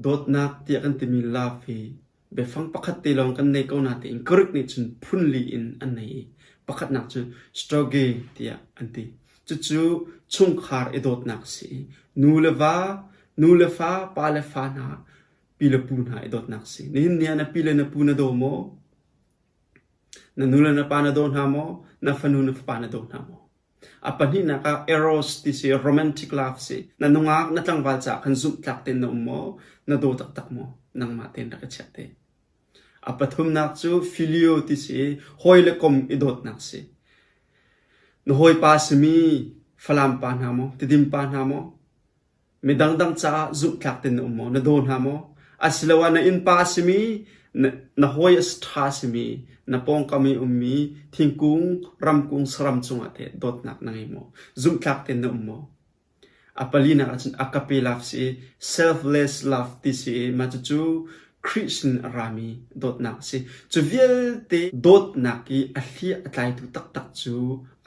Dawtnak tiah kan timi love hi biafang pakhat te lawng kan nei ko natein Greek nih cun phunli in an nei i pakhatnak cu storge tiah an ti. Cucu chungkhar i dawtnak a si i nu le va, nu le fa, pa le fa hna, pi le pu hna i dawtnak a si. Nihin ni ah na pi le na pu na daw maw? Na nu le na pa na daw hna maw? Na fanu na fapa na daw hna maw? A pahnihnak ah eros ti si romantic love si. Na nungak na tlangval caah khan zumhtlak tein na um maw? Na daw taktak maw? Nangmah tein rak i chiah te. A pathumnak cu filio ti si i hawi le kom i dawtnak si. Na hawipa simi Falam pa hna maw, Tidim pa hna maw, Mi dangdang caah zumhtlak tein na um maw? Na daw hna maw? Asiloah na innpa a simi, na, na hawi a ṭha a simi, na pawngkam i ummi thingkung, ramkung, saram cungah teh dawtnak na ngei maw? Zumhtlak tein na um maw? A palinak ahcun agape love si i selfless love ti si i mah cucu Khrih sin a rami dawtnak a si. Cu vialte dawtnak i a hliah a tlaitu taktak cu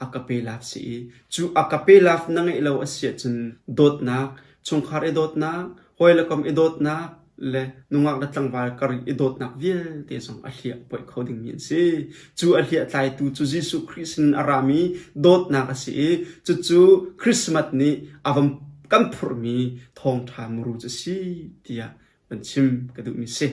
agape love si i cu agape love na ngeih lo a si ahcun dawtnak, chungkhar i dawtnak, hawi le kom i dawtnak le nungak le tlangval kar i dawtnak vialte zong a hliah poih kho dingmi an si. Cu a hliah tlaitu cu Jesuh Khrih sin a rami dawtnak a si i cucu Christmas nih a van kan phurhmi thawngṭha muru cu a si tiah van chim ka duhmi si.